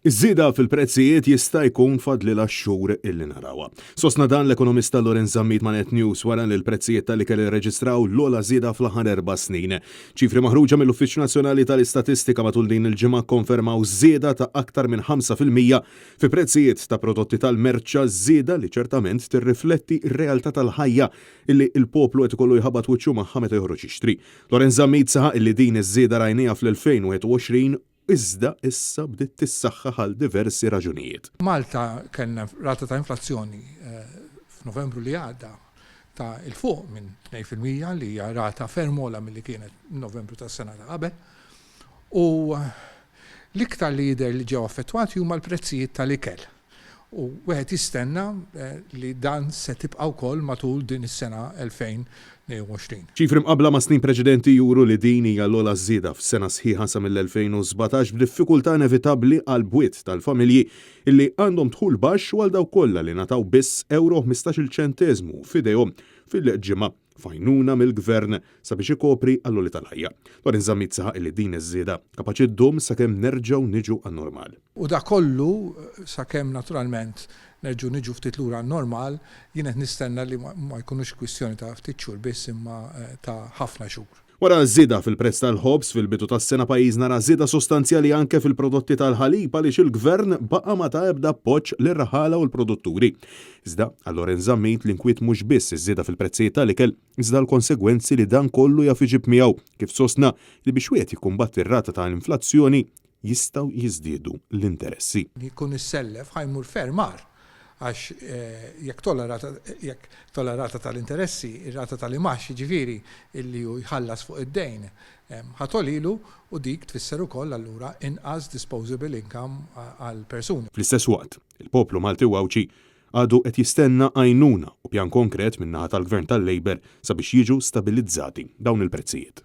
Iż-żieda fil-prezzijiet jista' jkun fadlilha x-xhur illi narawha. Sostna dan l-ekonomista Lawrence Zammit ma' Net News wara li l-prezzijiet tal-ikel irreġistraw l-ogħla żieda fl-aħħar erba' snin. Ċifri maħruġa mill-Uffiċċju Nazzjonali tal-Istatistika matul din il-ġimgħa kkonfermaw żieda ta' aktar minn 5% fi prezzijiet ta' prodotti tal-merċa, żieda li ċertament tirrifletti r-realtà tal-ħajja illi l-poplu qed ikollu jħabbat wiċċu magħha meta joħroġ jixtri. Lawrence Zammit saħaq illi din iż-żieda rajniha fl-2021 iżda issa bdiet tissaħħaħ għal diversi raġunijiet. Malta kellna rata ta' inflazzjoni f'Novembru li għadda ta' 'il fuq minn 2% li hija rata ferm ogħla milli kienet Novembru tas-sena ta' qabel. U l-iktar li jidher li ġew affettwati huma l-prezzijiet tal-ikel. U wieħed jistenna li dan se tibqa' wkoll matul din is-sena 2022. Ċifri mqabbla ma' snin preċedenti juru li din hija l-ogħla żieda f'sena sħiħa sa mill-2017 b'diffikultà inevitabbli għall-bwiet tal-familji li għandhom dħul baxx u għal dawk kollha li ngħataw biss ewro u ħmistax-il ċenteżmu f'idejhom fil-ġimgħa f'għajnuna mill-Gvern sabiex ikopri għall-għoli tal-ħajja. Lorin Zammit saħaq li din iż-żieda kapaċi ddum sakemm nerġgħu niġu għan-normal. U dak kollu, sakemm naturalment nerġgħu niġu ftit lura għan-normal, jien qed nistenna li ma jkunux kwistjoni ta' ftit xhur biss imma ta' ħafna xhur. Wara żieda fil-prezz tal-ħobż fil-bidu tas-sena pajjiżna ra żieda sostanzjali anke fil-prodotti tal-ħalib għaliex il-Gvern baqa' ma ta ebda appoġġ lir-raħala u l-produtturi. Iżda, għal Lorenz Zammit l-inkwiet mhux biss iż-żieda fil-prezzijiet tal-ikel iżda l-konsegwenzi li dan kollu jaf iġib miegħu, kif sostna li biex wieħed jikkumbatti r-rata ta' inflazzjoni jistgħu jiżdiedu l-interessi. Jkun issellef ħa jmur ferm agħar għax jekk togħla r-rata jekk togħla r-rata tal-interessi, ir-rata tal-imgħax jiġifieri illi hu jħallas fuq id-dejn ħa togħlilu u dik tfisser ukoll allura inqas disposable income għall-persuni. Fl-istess waqt, il-poplu Malti u Għawdxi għadu qed jistenna għajnuna u pjan konkret min-naħa tal-Gvern tal-Labour sabiex jiġu stabilizzati dawn il-prezzijiet.